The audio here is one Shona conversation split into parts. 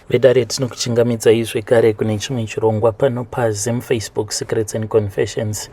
Vedare, tinokuchingamidzai zvekare kune chimwe chirongwa pano paZim Facebook Secrets and Confessions.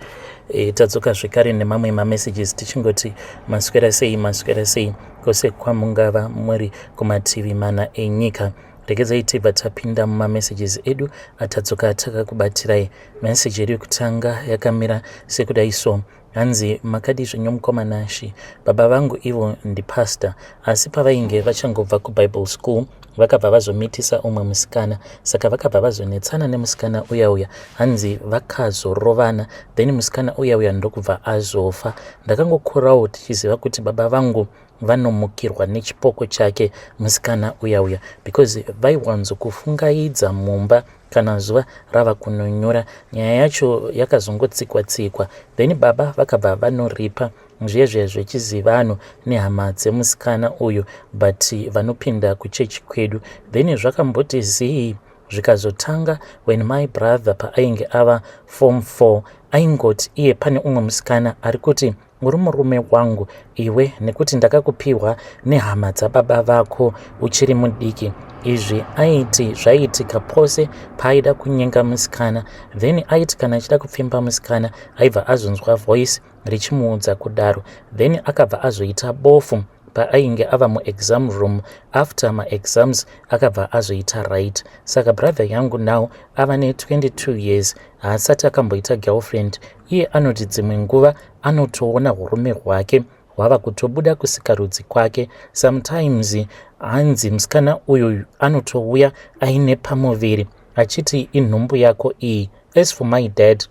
Tadzoka zvekare nemamwe mamessages, tichingoti maswera sei, maswera sei kwose kwamungava muri kumativi mana enyika. Regedzai tibva tapinda mumamessages edu atadzoka takakubatirai. Message yedu yekutanga yakamira sekudai so. Hanzi, "Makadi zvenyu mukoma Nashi? Baba vangu ivo ndipastor, asi pavainge vachangobva kuBible school vakabva vazomitisa umwe musikana, saka vakabva vazonetsana nemusikana uya uya. Hanzi vakazorovana, then musikana uya uya ndokubva azofa. Ndakangokurawo tichiziva kuti baba vangu vanomukirwa nechipoko chake musikana uya uya, because vaiwanzokufungaidza mumba kana zuva rava kunonyora. Nyaya yacho yakazongotsikwa tsikwa, then baba vakabva vanoripa zviye zviya zvechizivano nehama dzemusikana uyu, but vanopinda kuchechi kwedu. Then zvakamboti zii, zvikazotanga when my brother paainge ava form 4. Aingoti iye pane umwe musikana ari kuti, 'Uri murume wangu iwe, nekuti ndakakupiwa nehama dzababa vako uchiri mudiki.' Izvi aiti zvaiitika pose paaida kunyenga musikana. Then aiti kana achida kupfimba musikana, aibva azonzwa voice richimuudza kudaro. Then akabva azoita bofu paainge ava muexam room. After maexams akabva azoita right. Saka brother yangu now ava ne22 years, haasati akamboita girlfriend. Iye anoti dzimwe nguva anotoona urume hwake hwava kutobuda kusikarudzi kwake sometimes. Hanzi musikana uyu anotouya aine pamuviri achiti, 'Inhumbu yako iyi.' As for my dad,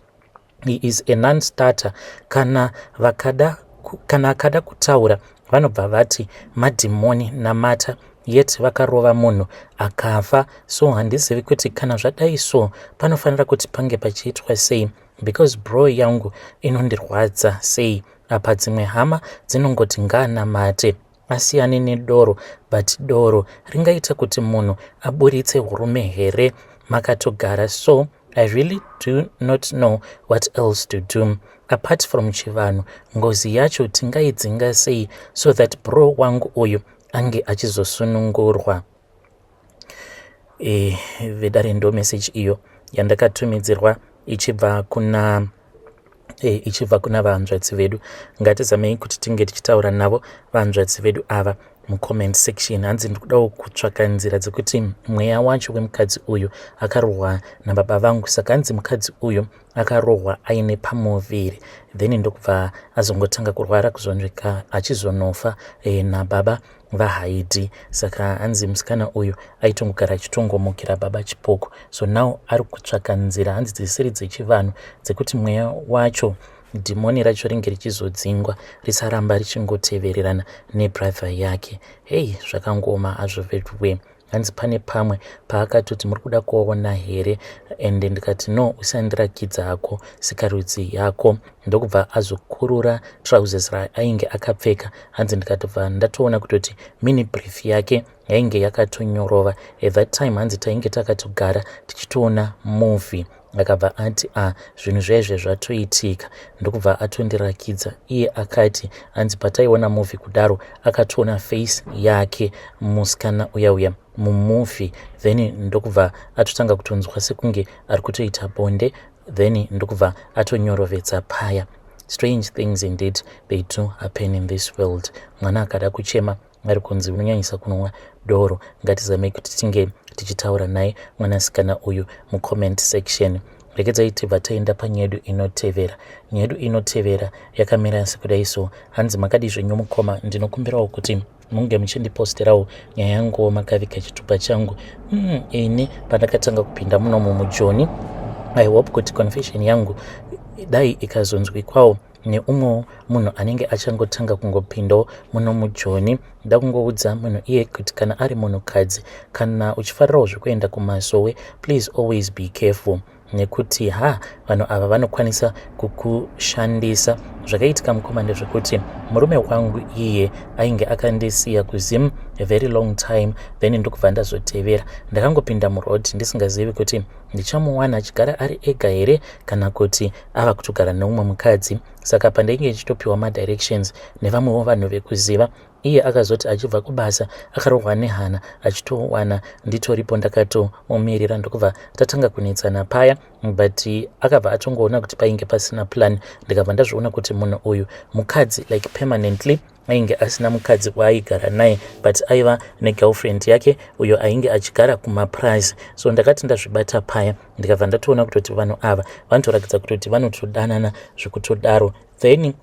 he is a non-starter. Kana vakada, kana akada kutaura, vanobva vati madhimoni, namata, yet vakarova munhu akafa. So handizivi kuti kana zvadai so panofanira kuti pange pachiitwa sei, because bro yangu inondirwadza sei. Apa dzimwe hama dzinongoti ngaanamate asiyane nedoro, but doro ringaita kuti munhu aburitse urume here makatogara? So I really do not know what else to do apart from chivanhu. Ngozi yacho tingaidzinga sei so that bro wangu uyu ange achizosunungurwa?" Vedare, ndo message iyo yandakatumidzirwa ichibva kuna vahanzvadzi vedu. Ngatizamei kuti tinge tichitaura navo vahanzvadzi vedu ava mucomment section. Hanzi, "Ndikudawo kutsvaka nzira dzekuti mweya wacho wemukadzi uyu akarohwa nababa vangu." Saka hanzi mukadzi uyu akarohwa aine pamuviri, then ndokubva azongotanga kurwara kuzonzvika achizonofa nababa vahaidi. Saka hanzi musikana uyu aitongogara achitongomukira baba chipoko. So now ari kutsvaka nzira, hanzi dzisiri dzechivanhu, dzekuti mweya wacho, dhimoni racho, ringe richizodzingwa, risaramba richingotevererana nebrother yake. Hei, zvakangoma hazvo veduwe. Hanzi pane pamwe paakatoti, "Muri kuda kuona here?" Ende ndikati, "No, usandirakidza hako sikarudzi yako." Ndokubva azokurura trousers raainge akapfeka. Hanzi ndikatobva ndatoona kutoti mini brief yake yainge yakatonyorova. At that time, hanzi tainge takatogara tichitoona movie. Akabva ati, "A, zvinhu zvaizve zvatoitika." Ndokubva atondirakidza. Iye akati, hanzi pataiona movie kudaro, akatoona face yake musikana uya uya mumovie, then ndokubva atotanga kutonzwa sekunge ari kutoita bonde, then ndokubva atonyorovedza paya. Strange things indeed, they do happen in this world. Mwana akada kuchema, ari kunzi unonyanyisa kunwa doro. Ngatizamei kuti tinge tichitaura naye mwanasikana uyu mucomment section. Regedzai tibva taenda panyedu inotevera. Nyedu inotevera yakamira sekudai so. Hanzi, "Makadi zvenyu mukoma? Ndinokumbirawo kuti munge muchindiposterawo nyaya yanguwo makaviga chitupa changu. Ini pandakatanga kupinda munomu mujoni, I hope kuti confession yangu dai ikazonzwikwawo neumwewo munhu anenge achangotanga kungopindawo muno mujoni. Nda kungoudza munhu iye kuti kana ari munhukadzi, kana uchifarirawo zvekuenda kumasowe, please always be careful, nekuti ha, vanhu ava vanokwanisa kukushandisa. Zvakaitika mukoma ndezvekuti murume wangu iye ainge akandisiya kuZim a very long time, then ndokubva ndazotevera. Ndakangopinda muroad ndisingazivi kuti ndichamuwana achigara ari ega here kana kuti ava kutogara neumwe mukadzi. Saka pandainge ndichitopiwa madirections nevamwewo vanhu vekuziva Iye akazoti achibva kubasa akarohwa nehana achitowana nditoripo ndakatomumirira ndokubva tatanga kunetsana paya but akabva atongoona kuti painge pasina plan ndikabva ndazviona kuti munhu uyu mukadzi like permanently ainge asina mukadzi waaigara naye but aiva negirlfriend yake uyo ainge achigara kumapurazi. So ndakati ndazvibata paya ndikabva ndatoona kutoti vanhu ava vanotoratidza kutoti vanotodanana zvekutodaro. Then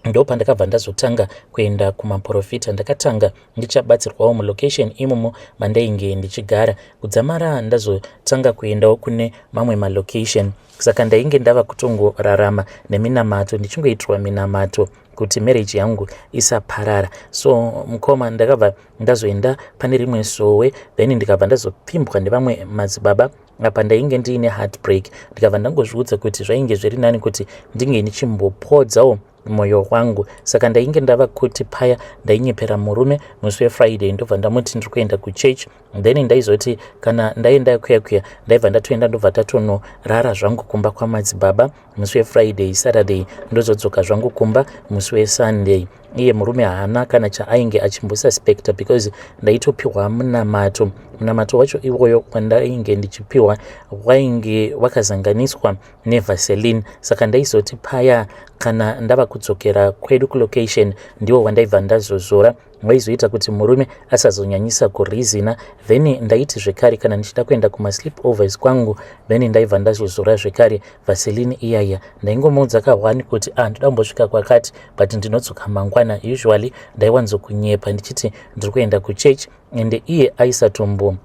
ndopandakabva ndazotanga kuenda kumaprofita. Ndakatanga ndichabatsirwawo mulocation imomo mandainge ndichigara kudzamara ndazotanga kuendawo kune mamwe malocation. Saka ndainge ndava kutongorarama neminamato, ndichingoitirwa minamato kuti marriage yangu isaparara. So mukoma, ndakabva ndazoenda pane rimwe sowe, then ndikabva ndazopfimbwa nevamwe madzibaba. Apa ndainge ndiine heartbreak, ndikabva ndangozviudza kuti zvainge zviri nani kuti ndinge ndichimbopodzawo mwoyo wangu. Saka ndainge ndava kuti paya ndainyepera murume musi weFriday, ndobva ndamuti ndiri kuenda kuchurch. Then ndaizoti kana ndaenda kuya kuya, ndaibva ndatoenda, ndobva tatonorara zvangu kumba kwamadzibaba musi weFriday, Saturday, ndozodzoka zvangu kumba musi weSunday. Iye murume haana kana chaainge achimbosuspecta because ndaitopiwa munamato. Munamato wacho iwoyo wandainge ndichipiwa wainge wakazanganiswa nevaseline. Saka ndaizoti paya kana ndava kudzokera kwedu kulocation, ndiwo wandaibva ndazozora, waizoita kuti murume asazonyanyisa kurizina. Then ndaiti zvekare kana ndichida kuenda kumasleep overs kwangu, then ndaibva ndazozora zvekare vaseline iyaya. Ndaingomuudza ka1 kuti, "Ah, ndoda kumbosvika kwakati, but ndinodzoka mangwana." Usually ndaiwanzokunyepa ndichiti ndiri kuenda kuchurch, ende iye aisatombo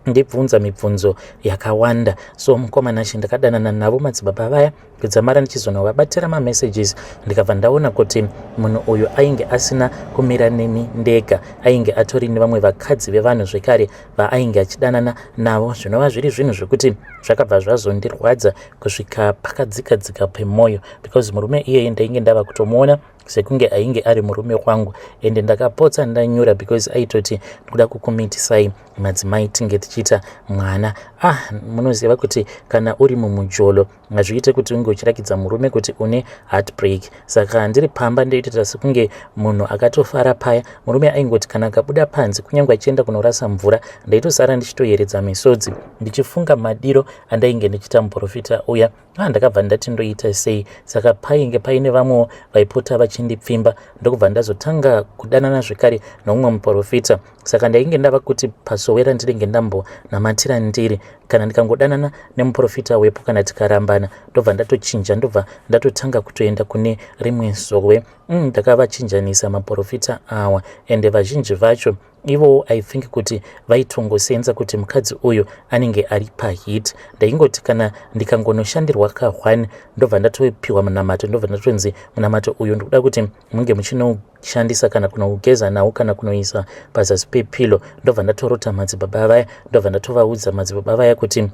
ndibvunza mibvunzo yakawanda. So mukoma Nashe, ndakadanana navo madzibaba vaya kudzamara ndichizonovabatira mamessages, ndikabva ndaona kuti munhu uyu ainge asina kumira neni ndega, ainge atori nevamwe vakadzi vevanhu zvekare vaainge achidanana navo, zvinova zviri zvinhu zvekuti zvakabva zvazondirwadza kusvika pakadzika dzika pemwoyo, because murume iyeye ndainge ndava kutomuona sekunge ainge ari murume wangu. Ende ndakapotsa ndanyura because aitoti, "Ndikuda kukumitisai madzimai, tinge tichiita mwana." Ah, munoziva kuti kana uri mumujolo hazviite kuti unge uchirakidza murume kuti une heartbreak. Saka ndiri pamba ndoitoita sekunge munhu akatofara paya. Murume aingoti kana akabuda panze, kunyange achienda kunorasa mvura, ndaitosara ndichitoyeredza misodzi ndichifunga madiro andainge ndichiita muprofita uya. Ah, ndakabva ndati ndoita sei? Saka painge paine vamwewo vaipota vachindipfimba, ndokubva ndazotanga kudanana zvekare noumwe muprofita. Saka ndainge ndava kuti pasowe randinenge ndambonamatira ndiri, kana ndikangodanana nemuprofita wepo, kana tikarambana, ndobva ndatochinja, ndobva ndatotanga kutoenda kune rimwe sowe. Ndakavachinjanisa maprofita awa, ende vazhinji vacho ivowo I think kuti vaitongosenza kuti mukadzi uyu anenge ari paheat. Ndaingoti kana ndikangonoshandirwa ka1, ndobva ndatopiwa munamato, ndobva ndatonzi, "Munamato uyu ndikuda kuti munge muchinoshandisa kana kunougeza nawo kana kunoisa pazasi pepillow." Ndobva ndatorota madzibaba vaya, ndobva ndatovaudza madzibaba vaya kuti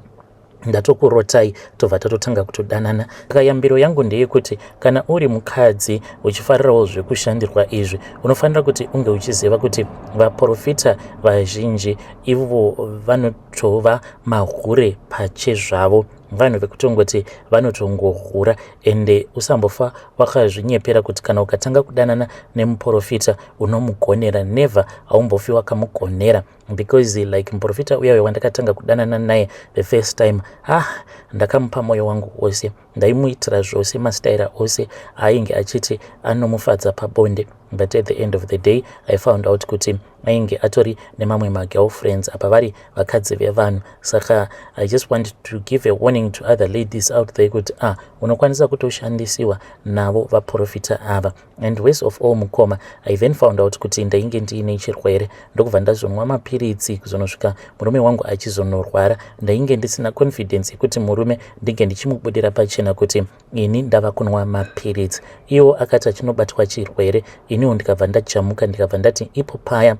ndatokurotai, tobva tatotanga kutodanana. Saka yambiro yangu ndeyekuti kana uri mukadzi uchifarirawo zvekushandirwa izvi, unofanira kuti unge uchiziva kuti vaprofita vazhinji ivo vanotova mahure pachezvavo, vanhu vekutongoti vanotongohura. Ende usambofa wakazvinyepera kuti kana ukatanga kudanana nemuprofita unomugonera. Never, haumbofi wakamugonera, because like muprofita uya wandakatanga kudanana naye the first time, ah, ndakamupa mwoyo wangu wose, ndaimuitira zvose, masitaira ose ainge achiti anomufadza pabonde. But at the end of the day I found out kuti ainge atori nemamwe magirlfriends, apa vari vakadzi vevanhu. Saka I just want to give a warning to other ladies out there kuti, ah, unokwanisa kutoshandisiwa navo vaprofita ava. And worst of all, mukoma, I then found out kuti ndainge ndiine chirwere, ndokubva ndazonwa mapiritsi kuzonosvika murume wangu achizonorwara. Ndainge ndisina confidence yekuti murume ndinge ndichimubudira pachena kuti ini ndava kunwa mapiritsi. Iwo akati achinobatwa chirwere, iniwo ndikabva ndajamuka, ndikabva ndati ipo paya.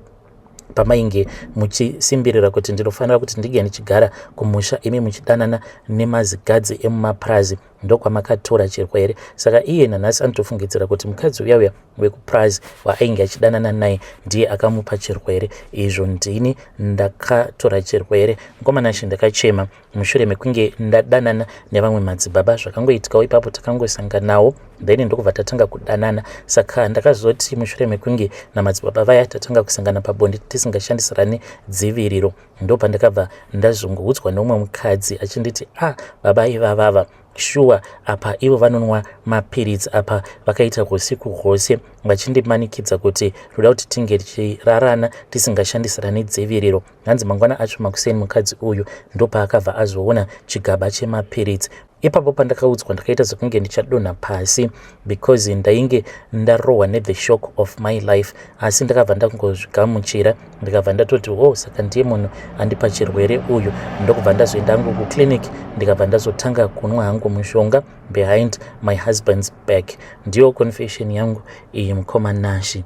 Pamainge muchisimbirira kuti ndinofanira kuti ndinge ndichigara kumusha imi muchidanana nemazigadzi emumapurazi, ndokwamakatora chirwere. Saka iye nanhasi anotofungidzira kuti mukadzi uya uya wekupurazi waainge achidanana naye ndiye akamupa chirwere, izvo ndini ndakatora chirwere. Mukomana, ndakachema mushure mekunge ndadanana nevamwe madzibaba. Zvakangoitikawo ipapo, takangosanganawo, then ndokubva tatanga kudanana. Saka ndakazoti mushure mekunge namadzibaba vaya tatanga kusangana pabonde tisingashandisirani dziviriro, ndopandakabva ndazongoudzwa neumwe mukadzi achinditi, "A ah, baba ivavava shuwa, apa ivo vanonwa mapiritsi, apa vakaita usiku hwose vachindimanikidza kuti toda kuti tinge tichirarana tisingashandisirani dziviriro." Hanzi mangwana acho makuseni, mukadzi uyu ndopaakabva azoona chigaba chemapiritsi. Ipapo pandakaudzwa, ndakaita sekunge ndichadonha pasi because ndainge ndarohwa nethe shock of my life. Asi ndakabva ndangozvigamuchira, ndikabva ndatoti, "Oh, saka ndiye munhu andipa chirwere uyu." Ndokubva ndazoenda hangu kuclinic, ndikabva ndazotanga kunwa hangu mushonga behind my husband's back. Ndiyo confession yangu iyi, mukoma Nashi.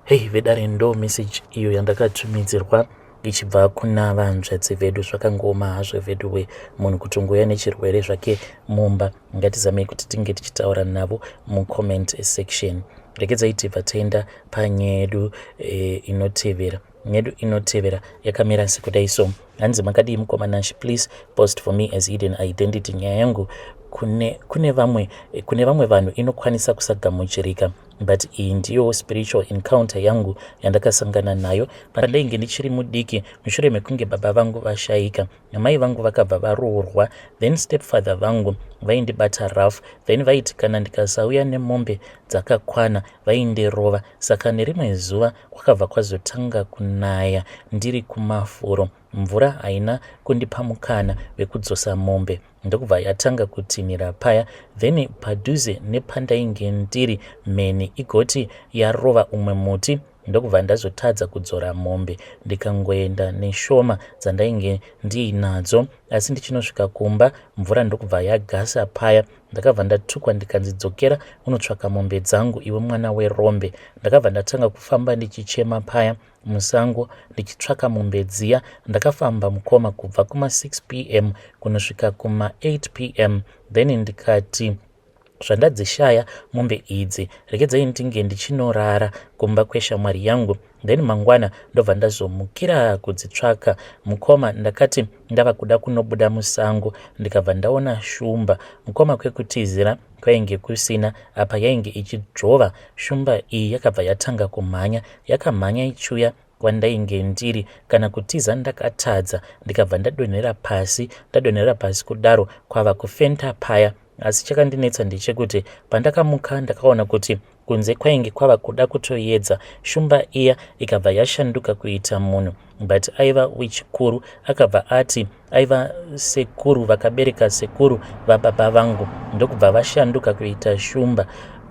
Hei vedare, ndo message iyo yandakatumidzirwa ichibva kuna vanzvadzi vedu. Zvakangoma hazvo veduwe, munhu kutongouya nechirwere zvake mumba. Ngatizamei kuti tinge tichitaura navo mucomment section. Regedzai tibva taenda panyaya yedu inotevera. Yedu inotevera yakamira sekudai so. Hanzi, "Makadii mukoma Nashi? Please post for me as hidden identity. Nyaya yangu kune vamwe vanhu inokwanisa kusagamuchirika, but iyi ndiyo spiritual encounter yangu yandakasangana nayo pandainge ndichiri mudiki. Mushure mekunge baba vangu vashayika, namai vangu vakabva varoorwa. Then stepfather vangu vaindibata rough, then vaiti kana ndikasauya nemombe dzakakwana vaindirova. Saka nerimwe zuva kwakabva kwazotanga kunaya ndiri kumafuro. Mvura haina kundipa mukana wekudzosa mombe, ndokubva yatanga kutinhira paya. Then padhuze nepandainge ndiri, mheni igoti yarova umwe muti, ndokubva ndazotadza kudzora mombe, ndikangoenda neshoma dzandainge ndiinadzo. Asi ndichinosvika kumba, mvura ndokubva yagasa paya. Ndakabva ndatukwa ndikanzi, 'Dzokera unotsvaka mombe dzangu, iwe mwana werombe.' Ndakabva ndatanga kufamba ndichichema paya musango ndichitsvaka mombe dziya. Ndakafamba, mukoma, kubva kuma6 p.m. kunosvika kuma8 p.m. Then ndikati zvandadzishaya mombe idzi, regedzai ndinge ndichinorara kumba kweshamwari yangu, then mangwana ndobva ndazomukira kudzitsvaka. Mukoma, ndakati ndava kuda kunobuda musango, ndikabva ndaona shumba. Mukoma, kwekutizira kwainge kusina. Apa yainge ichidzvova. Shumba iyi yakabva yatanga kumhanya, yakamhanya ichiuya kwandainge ndiri. Kana kutiza ndakatadza, ndikabva ndadonhera pasi. Ndadonhera pasi kudaro, kwava kufenta paya. Asi chakandinetsa ndechekuti pandakamuka, ndakaona kuti kunze kwainge kwava kuda kutoedza. Shumba iya ikabva yashanduka kuita munhu, but aiva wechikuru. Akabva ati aiva sekuru vakabereka sekuru vababa vangu, ndokubva vashanduka kuita shumba,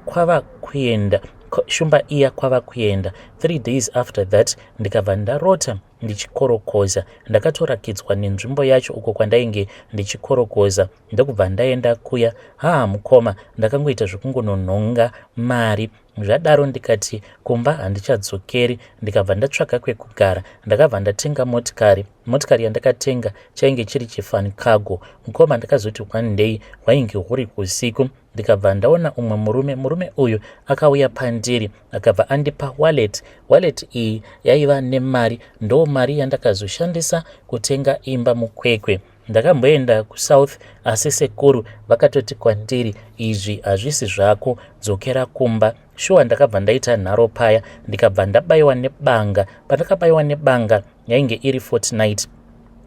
kwava kuenda shumba iya, kwava kuenda. 3 days after that, ndikabva ndarota ndichikorokoza. Ndakatorakidzwa nenzvimbo yacho uko kwandainge ndichikorokoza, ndokubva ndaenda kuya. Haa mukoma, ndakangoita zvekungononhonga mari. Zvadaro ndikati kumba handichadzokeri, ndikabva ndatsvaka kwekugara. Ndakabva ndatenga motikari. Motikari yandakatenga chainge chiri chifan cargo. Mukoma, ndakazoti one day, hwainge huri usiku, ndikabva ndaona umwe murume. Murume uyu akauya pandiri, akabva andipa wallet. Wallet iyi yaiva nemari. Ndo mari yandakazoshandisa kutenga imba muKwekwe. Ndakamboenda kuSouth, asi sekuru vakatoti kwandiri, 'Izvi hazvisi zvako, dzokera kumba.' Shuwa, ndakabva ndaita nharo paya, ndikabva ndabayiwa nebanga. Pandakabayiwa nebanga, yainge iri fortnight.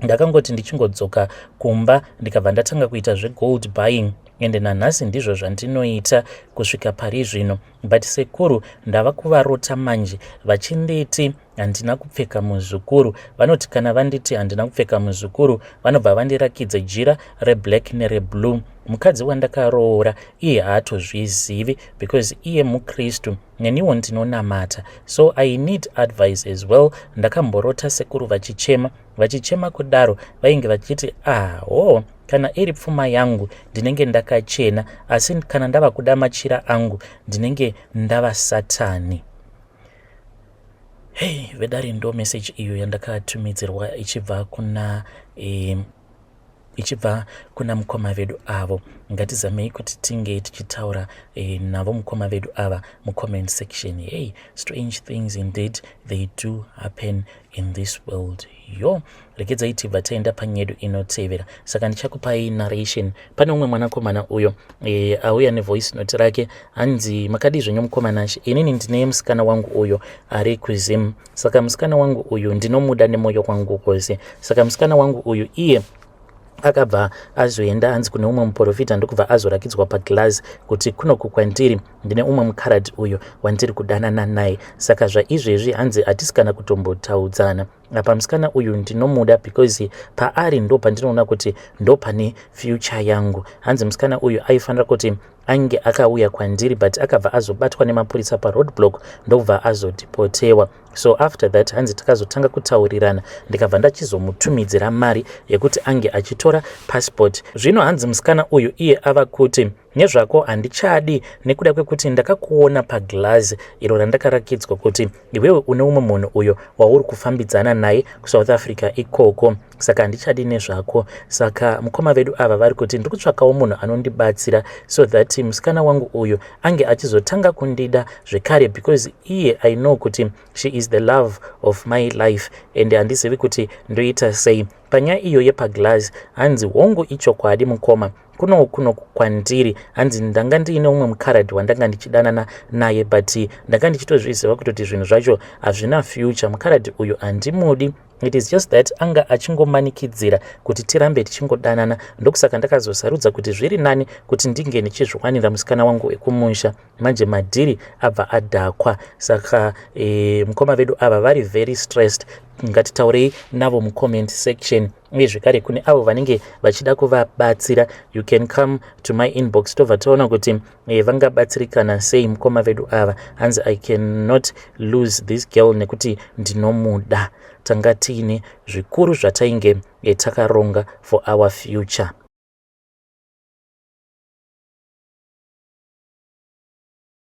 Ndakangoti ndichingodzoka kumba, ndikabva ndatanga kuita zvegold buying, ende nanhasi ndizvo zvandinoita kusvika pari zvino. But sekuru ndava kuvarota manje vachinditi handina kupfeka, muzukuru. Vanoti kana vanditi handina kupfeka, muzukuru, vanobva vandirakidza jira reblack nereblue. Mukadzi wandakaroora iye haatozvizivi because iye mukristu, neniwo ndinonamata, so I need advice as well. Ndakamborota sekuru vachichema. Vachichema kudaro, vainge vachiti, 'Aho, ah, kana iri pfuma yangu ndinenge ndakachena, asi kana ndava kuda machira angu ndinenge ndava satani.'" Hey, vedare, ndo message iyo yandakatumidzirwa ichibva kuna mukoma vedu avo. Ngatizamei kuti tinge tichitaura navo mukoma vedu ava mucomment section. Hey, strange things indeed, they do happen in this world. Yo, regedzai tibva taenda panyedu inotevera. Saka ndichakupai narration. Pane umwe mwanakomana uyo auya nevoice note rake. Hanzi, "Makadii zvenyu, mukoma Nashe? Inini ndine musikana wangu uyo ari kuZim. Saka musikana wangu uyu ndinomuda nemwoyo wangu kwose. Saka musikana wangu uyu iye akabva azoenda, hanzi, kune umwe muprofita, ndokubva azorakidzwa paglass kuti kunoku kwandiri ndine umwe mukaradhi uyo wandiri kudanana naye. Saka zvaizvezvi, hanzi, hatisi kana kutombotaudzana. Apa musikana uyu ndinomuda because paari ndo pandinoona kuti ndo pane future yangu." Hanzi musikana uyu aifanira kuti ange akauya kwandiri, but akabva azobatwa nemapurisa paroadblock, ndokubva azodeportewa. So after that, hanzi, takazotanga kutaurirana, ndikabva ndachizomutumidzira mari yekuti ange achitora passport. Zvino, hanzi, musikana uyu iye ava kuti nezvako handichadi nekuda kwekuti ndakakuona paglass iro randakarakidzwa kuti iwewe une umwe munhu uyo wauri kufambidzana naye kuSouth Africa ikoko. Saka handichadi nezvako." Saka mukoma vedu ava vari kuti, "Ndiri kutsvakawo munhu anondibatsira so that musikana wangu uyu ange achizotanga kundida zvekare, because iye I know kuti she is the love of my life and handizivi kuti ndoita sei panyaya iyo yepaglass." Hanzi, "Hongu, ichokwadi, mukoma. Kuno kwandiri, hanzi, ndanga ndiine umwe mukaradhi wandanga ndichidanana naye, but ndanga ndichitozviziva kutoti zvinhu zvacho hazvina future. Mukaradhi uyu handimudi. It is just that anga achingomanikidzira kuti tirambe tichingodanana. Ndokusaka ndakazosarudza kuti zviri nani kuti ndinge ndichizviwanira musikana wangu wekumusha. Manje madhiri abva adhakwa." Saka mukoma vedu ava vari very stressed. Ngatitaurei navo mucomment section. Uye zvekare, kune avo vanenge vachida kuvabatsira, you can come to my inbox, tobva taona kuti vangabatsirikana sei mukoma vedu ava. Hanzi, "I cannot lose this girl nekuti ndinomuda. Tanga tiine zvikuru zvatainge takaronga for our future."